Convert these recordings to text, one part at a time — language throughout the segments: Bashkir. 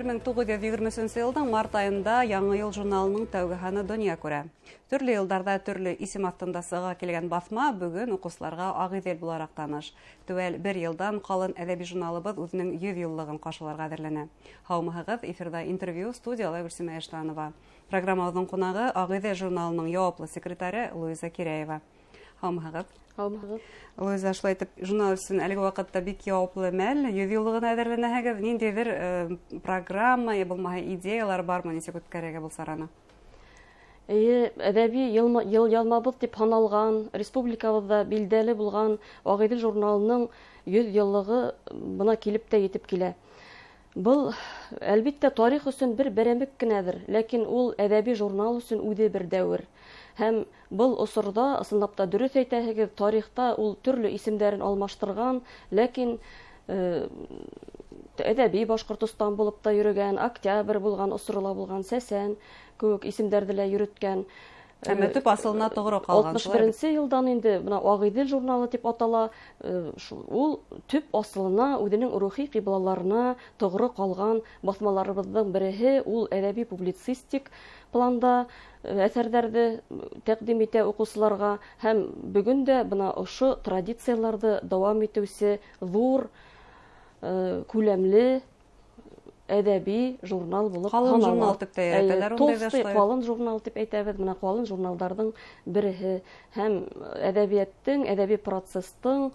1923 йылдың март айында Яңы йыл журналының тәүге һаны донъя күрә. Төрлө йылдарҙа төрлө исем аҫтында сыға килгән баҫма бөгөн уҡыусыларға Ағиҙел булараҡ таныш. Теүәл бер йылдан ҡалын әҙәби журналыбыҙ үҙенең 100 йыллығын ҡаршыларға әҙерләнә. Һаумыһығыҙ, эфирҙа интервью, студияла Гөлсимә Эштанова. Программабыҙҙың ҡунағы Ағиҙел журналының яуаплы секретаре Луиза Кирәева. Һаумыһығыҙ. Һаумыһығыҙ. Луиза, шулай итеп, журнал өсөн әлеге ваҡытта бик яуаплы мәл, 100 йыллығына әҙерләнәһегеҙ, ниндәйҙер программа, я булмаһа идеялар бармы, нисек үткәрергә был сараны? Эйе, әҙәби йыл ялмабыҙ тип һаналған, республикабыҙҙа билдәле булған Ағиҙел журналының 100 йыллығы бына килеп тә етеп килә. Был, әлбиттә, тарих өсөн бер берәмек кенәҙер, ләкин ул әҙәби журнал өсөн үҙе бер дәүер. Һәм был осорҙа, ысынлап та дөрөҫ әйтәһегеҙ, тарихта ул төрлө исемдәрен алмаштырған, ләкин әҙәби Башҡортостан булып та йөрөгән, Октябрь булған, осорола булған, Сәсән кеүек исемдәрҙе лә йөрөткән. Әммә төп асылына тоғро ҡалған, Алтмыш шулай бит? беренсе йылдан инде бына Ағиҙел журналы тип атала, ул төп асылына, үҙенең рухи ҡиблаларына тоғро ҡалған баҫмаларыбыҙҙың береһе, ул әҙәби публицистик планда әҫәрҙәрҙе тәҡдим итә уҡыусыларға, һәм бөгөн дә бына ошо традицияларҙы дауам итеүсе ҙур, күләмле әҙәби журнал булып Ҡалын һанала. журнал тип тә Эйе, әйтәләр, ундай ҙа толстый шулай. ҡалын журнал тип әйтәбеҙ, бына ҡалын журналдарҙың береһе һәм әҙәбиәттең, әҙәби процесстың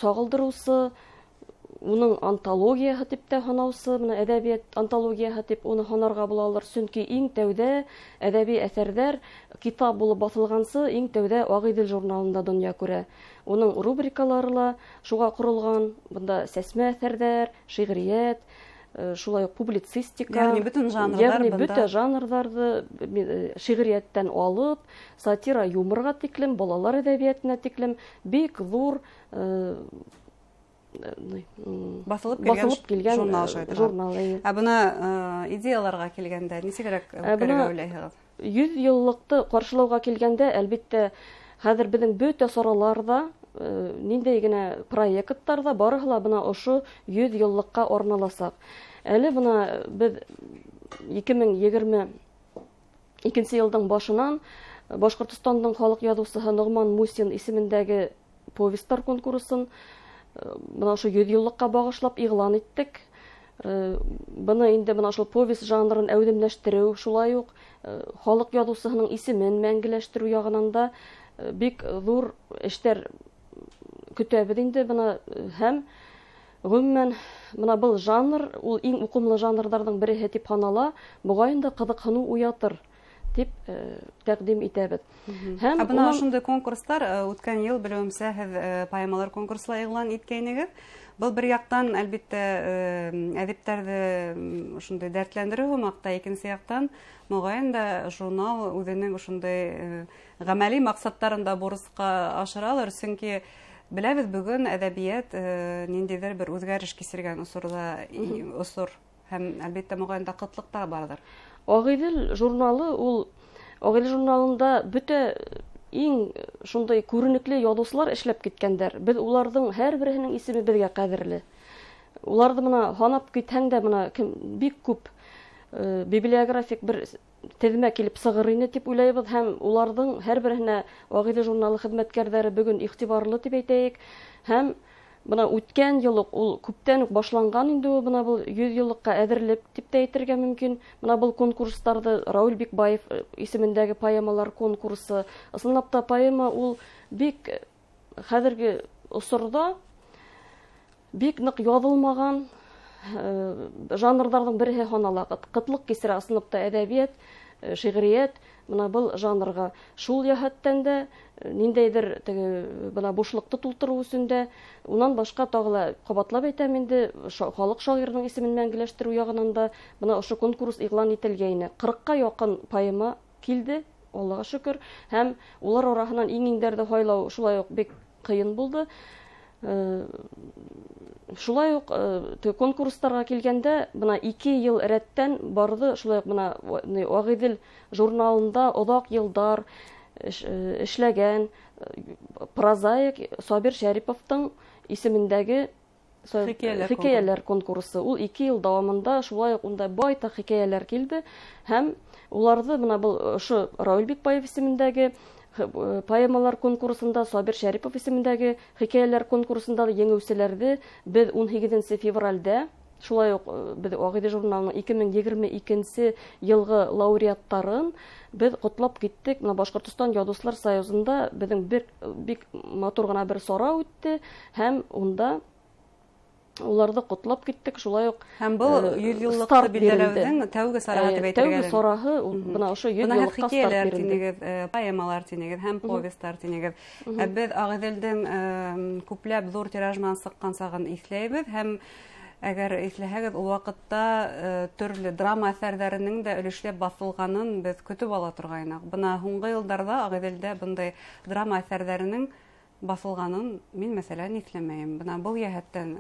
сағылдырыусы, уның антологияһы тип тә һанаусы, бына әҙәбиәт антологияһы тип уны һанарға булалыр, сөнки иң тәүҙә әҙәби әҫәрҙәр китап булып баҫылғансы иң тәүҙә Ағиҙел журналында донъя күрә. Уның рубрикалары ла шуға ҡоролған, бында сәсмә әҫәрҙәр, шиғриәт, шулай уҡ публицистика. Йәғни бөтөн жанрҙар Йәғни бында. бөтә жанрҙарҙы, шиғриәттән алып, сатира, юморға тиклем, балалар әҙәбиәтенә тиклем бик ҙур, Баҫылып килгән баҫылып килгән, журнал шулай итеп. журнал, эйе. Ә бына идеяларға килгәндә нисегерәк Ә үткәрергә бына уйлайһығыҙ? 100 йыллыҡты ҡаршылауға килгәндә, әлбиттә, хәҙер беҙҙең бөтә сараларҙа, ниндәй генә проекттар ҙа барыһы ла бына ошо 100 йыллыҡҡа арналасаҡ. Әле бына беҙ ике мең егерме икенсе йылдың башынан Башҡортостандың халыҡ яҙыусыһы Ноғман Мусин исемендәге повестар конкурсын бына ошо 100 йыллыҡҡа бағышлап иғлан иттек. Быны инде бына ошо повесть жанрын әүҙемләштереү, шулай уҡ халыҡ яҙыусыһының исемен мәңгеләштереү яғынан да бик ҙур эштәр көтәбеҙ инде бына, һәм ғөмүмән бына был жанр ул иң уҡымлы жанрҙарҙың береһе тип һанала, моғайын да ҡыҙыҡһыныу уятыр тип тәҡдим итәбеҙ. Һәм Ә бына унан ошондай конкурстар, үткән йыл белеүемсә һеҙ поэмалар конкурсы ла иғлан иткәйнегеҙ. Был бер яҡтан әлбиттә, әҙиптәрҙе ошондай дәртләндереү һымаҡ та, икенсе яҡтан моғайын да журнал үҙенең ошондай ғәмәли маҡсаттарын да бурысҡа ашыралыр, сөнки беләбеҙ бөгөн әҙәбиәт ниндәйҙер бер үҙгәреш кисергән осорҙа, осор һәм әлбиттә моғайын да ҡытлыҡ та барҙыр. Ағиҙел журналы ул Ағиҙел журналында бөтә иң шундай күренекле яҙыусылар эшләп киткәндәр. Беҙ уларҙың һәр береһенең исеме беҙгә ҡәҙерле. Уларҙы бына һанап китһәң дә бына кем бик күп библиографик бер теҙмә килеп сығыр ине тип уйлайбыҙ, һәм уларҙың һәр береһенә Ағиҙел журналы хеҙмәткәрҙәре бөгөн иғтибарлы тип әйтәйек. Һәм бына үткән йыл уҡ ул күптән үк башланған инде ул, бына был 100 йыллыҡҡа әҙерлек тип тә әйтергә мөмкин. Бына был конкурстарҙы Рауль Бикбаев исемендәге поэмалар конкурсы. Ысынлап та поэма ул бик хәҙерге осорҙа бик ныҡ яҙылмаған жанрҙарҙың береһе һанала. Ҡытлыҡ кисерә ысынлап та әҙәбиәт, шиғриәт бына был жанрға. Шул йәһәттән дә ниндәйҙер теге бына бушлыҡты тултырыу өсөн дә, унан башҡа тағы ла ҡабатлап әйтәм инде, халыҡ шағирының исемен мәңгеләштереү яғынан да бына ошо конкурс иғлан ителгәйне. 40-ҡа яҡын поэма килде, Аллаға шөкөр, һәм улар араһынан иң-иңдәрҙе һайлау шулай уҡ бик ҡыйын булды. Шулай уҡ теге конкурстарға килгәндә, бына 2 йыл рәттән барҙы, шулай уҡ бына Ағиҙел журналында оҙаҡ йылдар эшләгән прозаик Сабир Шәриповтың исемендәге Хикәйәләр конкурсы. Ул 2 йыл дауамында шулай уҡ унда байтаҡ хикәйәләр килде һәм уларҙы бына был ошо Рауил Бикбаев исемендәге поэмалар конкурсында, Сабир Шәрипов исемендәге хикәйәләр конкурсында еңеүселәрҙе беҙ 18 февралдә шулай уҡ беҙ Ағиҙел журналының 2022 йылғы лауреаттарын беҙ ҡотлап киттек. Бына Башҡортостан Яҙыусылар союзында беҙҙең бер бик матур ғына бер сара үтте һәм унда уларҙы ҡотлап киттек. Шулай уҡ һәм был 100 йыллыҡты билдәләүҙең тәүге сараһы тип әйтергә. Тәүге сараһы бына ошо 100 йыллыҡҡа старт бирелде. Тинегеҙ, поэмалар тинегеҙ һәм повестар тинегеҙ. Ә беҙ Ағиҙелдең күпләп ҙур тираж менән сыҡҡан сағын иҫләйбеҙ һәм әгәр иҫләһәгеҙ, ул ваҡытта төрлө драма әҫәрҙәренең дә өлөшләп баҫылғанын беҙ көтөп ала торғайныҡ. Бына һуңғы йылдарҙа Ағиҙелдә бындай драма әҫәрҙәренең баҫылғанын мин, мәҫәлән, иҫләмәйем. Бына был йәһәттән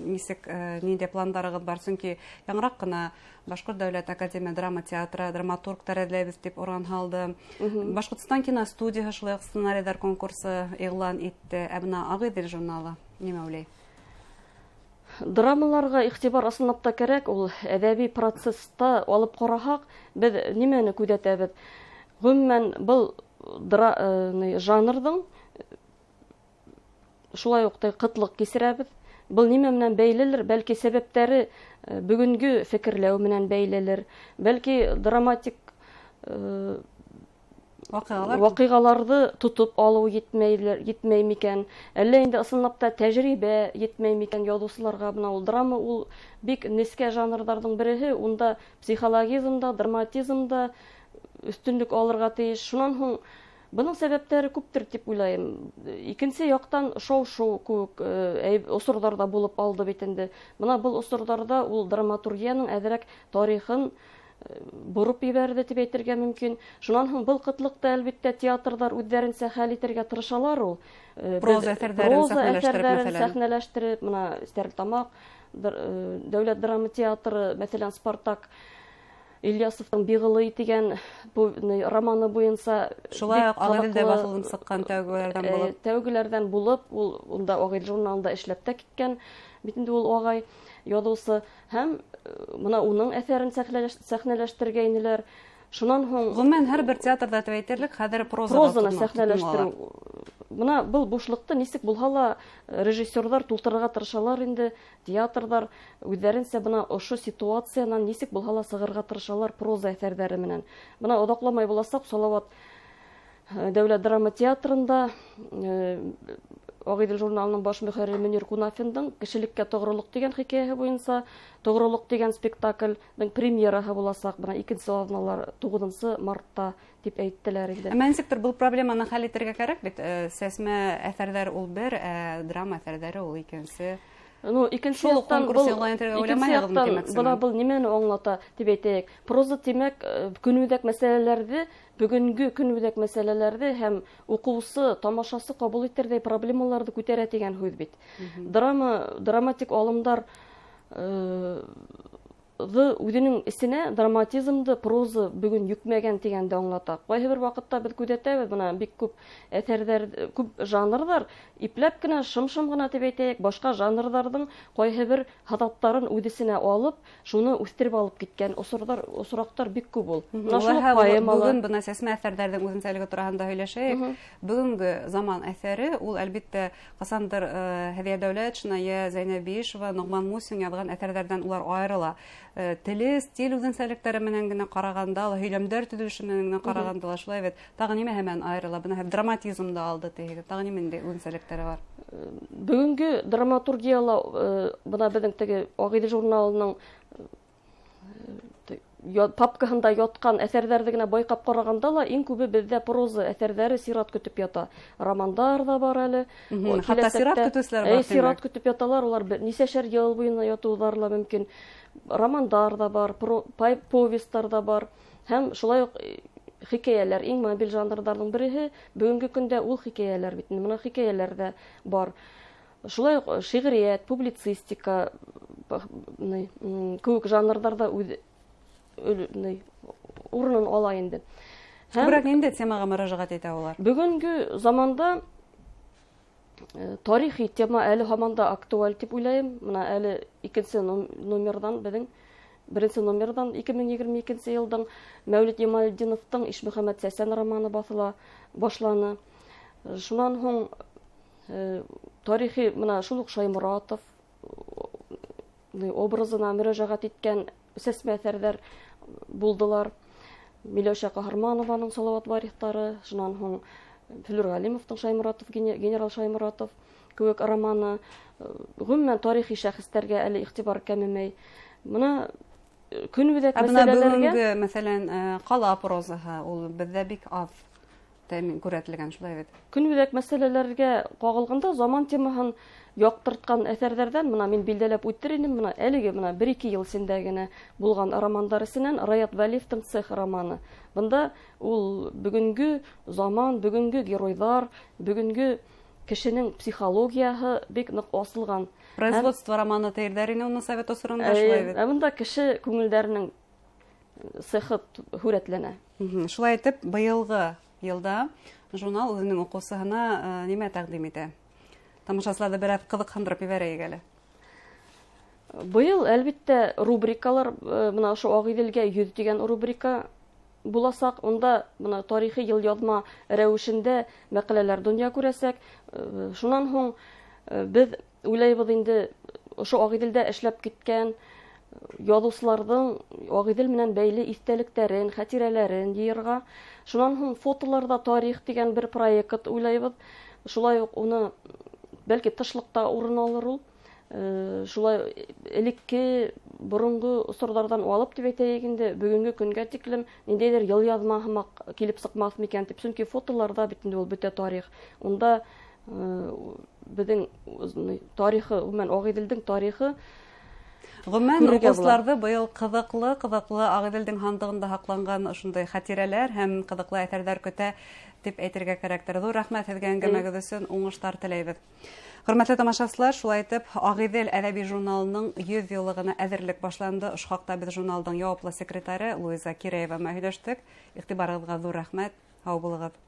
нисек, ниндәй пландарығыҙ бар? Сөнки яңыраҡ ҡына Башҡорт дәүләт академия драма театры драматургтар эҙләйбеҙ тип уран һалды. Башҡортостан киностудияһы шулай уҡ сценарийҙар конкурсы иғлан итте. Ә бына Ағиҙел журналы нимә уйлай? Драмаларға иғтибар ысынлап та кәрәк. Ул әҙәби процесста алып ҡараһаҡ, беҙ нимәне күҙәтәбеҙ? Ғөмүмән, был жанрҙың шулай уҡ ҡытлыҡ кисерәбеҙ. Был нимә менән бәйлелер? Бәлки сәбәптәре бөгөнгө фекерләү менән бәйлелер. Бәлки драматик ваҡиғаларҙы тотоп алыу етмәй микән? Әллә инде ысынлап та тәжрибә етмәй микән яҙыусыларға? Бына ул драма ул бик нескә жанрҙарҙың береһе. Унда психологизм да, драматизм да өҫтөнлөк алырға тейеш. Шунан һуң бының сәбәптәре күптер тип уйлайым. Икенсе яҡтан шау-шыу кеүек осорҙарҙа булып алды бит инде. Бына был осорҙарҙа ул драматургияның әҙерәк тарихын бороп ебәрҙе тип әйтергә мөмкин. Шунан һуң был ҡытлыҡты әлбиттә театрҙар үҙҙәренсә хәл итергә тырышалар ул. Проза әҫәрҙәрен сәхнәләштереп, бына Стәрлетамаҡ дәүләт драма театры, мәҫәлән, Спартак Ильясовтың Биғылый тигән романы буйынса шулай уҡ Ағиҙелдә баҫылып сыҡҡан тәүгеләрҙән булып. Тәүгеләрҙән булып, ул унда Ағиҙел журналында эшләп тә киткән бит инде ул ағай яҙыусы. Һәм бына уның әҫәрен сәхнәләштергәйнеләр. Шунан һуң ғөмүмән һәр бер театрҙа тип әйтерлек хәҙер прозаны сәхнәләштереү. Бына был бушлыҡты нисек булһа ла режиссерҙар тултырырға тырышалар инде, театрҙар үҙҙәренсә бына ошо ситуациянан нисек булһа ла сығырға тырышалар проза әҫәрҙәре менән. Бына оҙаҡламай буласаҡ Салауат дәүләт драма театрында Ағиҙел журналының баш мөхәррире Мөнир Кунафиндың Кешелеккә тоғролоҡ тигән хикәйәһе буйынса Тоғролоҡ тигән спектаклдең премьераһы буласаҡ. Бына икенсе аҙналар 9 мартта тип әйттеләр инде. Әммә нисектер был проблеманы хәл итергә кәрәк бит. Сәсмә әҫәрҙәр ул бер, ә драма әҫәрҙәре ул икенсе. Ну, икенсе яҡтан бына был нимәне аңлата тип әйтәйек. Проза тимәк көнүҙәк мәсьәләләрҙе, бөгөнгө көнүҙәк мәсьәләләрҙе һәм уҡыусы, тамашасы ҡабул итерҙәй проблемаларҙы күтәрә тигән һүҙ бит. Драма, драматик алымдар үҙенең эсенә драматизмды проза бөгөн йөкмәгән тигәнде аңлата. Ҡайһы бер ваҡытта беҙ күҙәтәбеҙ, бына бик күп әҫәрҙәр, күп жанрҙар ипләп кенә, шым-шым ғына тип әйтәйек, башҡа жанрҙарҙың ҡайһы бер һаҙаттарын үҙ эсенә алып, шуны үҫтереп алып киткән осорҙар, осраҡтар бик күп ул. Бына шул поэмалар. Бөгөн бына сәсмә әҫәрҙәрҙең үҙенсәлеге тураһында һөйләшәйек. Бөгөнгө заман әҫәре ул әлбиттә ҡасандыр Һәҙиә Дәүләтшина йә Зәйнәб Биишева, Ноғман Мусин яҙған әҫәрҙәрҙән улар айырыла. Теле, стиль үҙенсәлектәре менән генә ҡарағанда ла, һөйләмдәр төҙөлөшө менән генә ҡарағанда ла шулай бит. Тағы нимә менән айырыла? Бына драматизм да алды тиһегеҙ. Тағы ниндәй үҙенсәлектәре бар? Бөгөнгө драматургияла бына беҙҙең теге Ағиҙел журналының папкаһында ятҡан әҫәрҙәрҙе генә байҡап ҡарағанда ла иң күбе беҙҙә проза әҫәрҙәре сират көтөп ята. Романдар ҙа бар әле. Хатта сират көтөүселәр бар. Сират көтөп яталар, улар нисәшәр йыл буйына ятыуҙары ла мөмкин. Романдар ҙа бар, повестар ҙа бар. Һәм шулай уҡ хикәйәләр иң мобиль жанрҙарҙың береһе. Бөгөнгө көндә ул хикәйәләр бит. Бына хикәйәләр ҙә бар. Шулай уҡ шиғриәт, публицистика кеүек жанрҙарҙа үҙ урынын ала инде. Күберәк ниндәй темаға мөрәжәғәт итә улар? Бөгөнгө заманда Тарихи тема әле һаман да актуаль тип уйлайым. Мына әле икенсе номерҙан, беҙҙең беренсе номерҙан 2022 йылдың Мәүлит Ямалетдиновтың Ишмөхәмәт Сәсән романы баҫыла башланы. Шунан һуң тарихи мына шул уҡ Шайморатов образына мөрәжәғәт иткән сәсмә әҫәрҙәр булдылар. Миләүшә Ҡаһарманованың Салауат варихтары, шунан һуң Флүр Ғәлимовтың Шайморатов, генерал Шайморатов кеүек романы. Ғөмүмән, тарихи шәхестәргә әле иғтибар кәмемәй. Мына көнүҙәк мәсьәләләргә, бөгөнгө, мәҫәлән, ҡала прозаһы ул беҙҙә бик аҙ тәэмин күрһәтелгән, шулай бит? Көнүҙәк мәсьәләләргә ҡағылғанда заман темаһын яҡтыртҡан әҫәрҙәрҙән мына мин билдәләп үтер инем, мына әлеге мына бер-ике йыл эсендә генә булған романдар эсенән Раят Вәлиевтең Цех романы. Бында ул бөгөнгө заман, бөгөнгө геройҙар, бөгөнгө кешенең психологияһы бик ныҡ асылған. Производство романы тейерҙәр ине уны совет осоронда, шулай бит? Ә бында кеше күңелдәренең цехы һүрәтләнә. Шулай итеп, быйылғы йылда журнал үҙенең уҡыусыһына нимә тәҡдим итә? Тамашасыларҙы бер аҙ ҡыҙыҡһындырып ебәрәйек әле. Быйыл, әлбиттә, рубрикалар, мына ошо Ағиҙелгә 100 тигән рубрика буласаҡ. Унда мына тарихи йылъяҙма рәүешендә мәҡәләләр донъя күрәсәк. Шунан һуң беҙ уйлайбыҙ инде ошо Ағиҙелдә эшләп киткән яҙыусыларҙың Ағиҙел менән бәйле иҫтәлектәрен, хәтирәләрен йыйырға. Шунан һуң фотоларҙа тарих тигән бер проект уйлайбыҙ. Шулай уҡ уны бәлки тышлыҡта урын алыр ул. Шулай элекке боронғо осорҙарҙан алып тип әйтәйек инде, бөгөнгө көнгә тиклем ниндәйҙер йылъяҙма һымаҡ килеп сыҡмаҫ микән тип. Сөнки фотоларҙа бит инде ул бөтә тарих. Унда беҙҙең тарихы, ғөмүмән, Ағиҙелдең тарихы Ғөмүмән, күрергә була. уҡыусыларҙы быйыл ҡыҙыҡлы Ағиҙелдең һандығында һаҡланған ошондай хәтирәләр һәм ҡыҙыҡлы әҫәрҙәр көтә тип әйтергә кәрәктер. Ҙур рәхмәт һеҙгә әңгәмәгеҙ өсөн, уңыштар теләйбеҙ. Хөрмәтле тамашасылар, шулай итеп, Ағиҙел әҙәби журналының 100 йыллығына әҙерлек башланды. Ошо хаҡта беҙ журналдың яуаплы секретары Луиза Киреева менән һөйләштек. Иғтибарығыҙға ҙур рәхмәт. Һау булығыҙ.